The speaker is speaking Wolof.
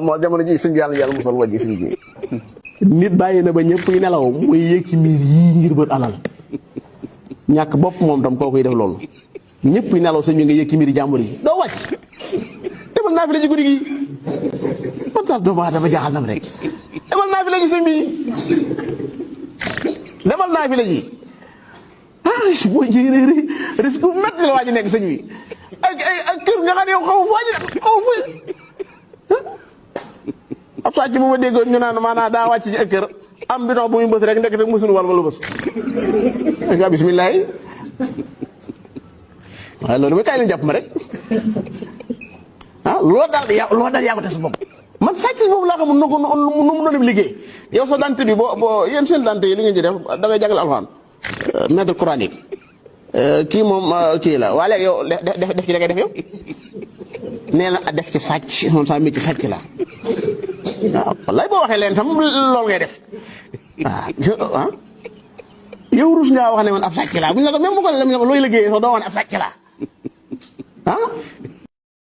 moo jamono ji suñu yàlla musal wàññi suñu ji. nit bàyyi na ba ñëpp yi nelaw muy yéeg ci miir yii ngir bët alal ñàkk bopp moom tam koo koy def loolu ñëpp yi nelaw sëñ bi nga yéeg ci miir yi jàmbur yi doo wàcc demal naa fi la ci guddi gi man daal doomu aadama jaaxal na ma rek demal naa fi la ci sëñ bi demal naa fi la ci boo jëlee risque bu métti la waa ji nekk sëñ bi ak kër nga xam ne yow xaw ma foo ab sàcc bu ma déggoon ñu naan maanaam daa wàcc ci ak kër am bidon bu muy bës rek ndekk te mësuñu war ma lu bës nga bisimilah waaye loolu mooy kaay leen jàpp ma rek loo daal yaa ko te sa bopp man sàcc boobu laa xamul nu mu doon def liggéey yow sa dante bi boo yéen seen dante yi li ngeen ci def da ngay jàngal alxuraan maître coranique kii moom kii la waa léegi yow def ci da ngay def yow nee na def ci sàcc moom saa métti sàcc la waaw wallaay boo waxee leen tam loolu ngay def yow rus ngaa wax ne man ab sàcc laa bu ñu la ko même bu ko looy liggéeyee sax doo wax ne ab sàcc laa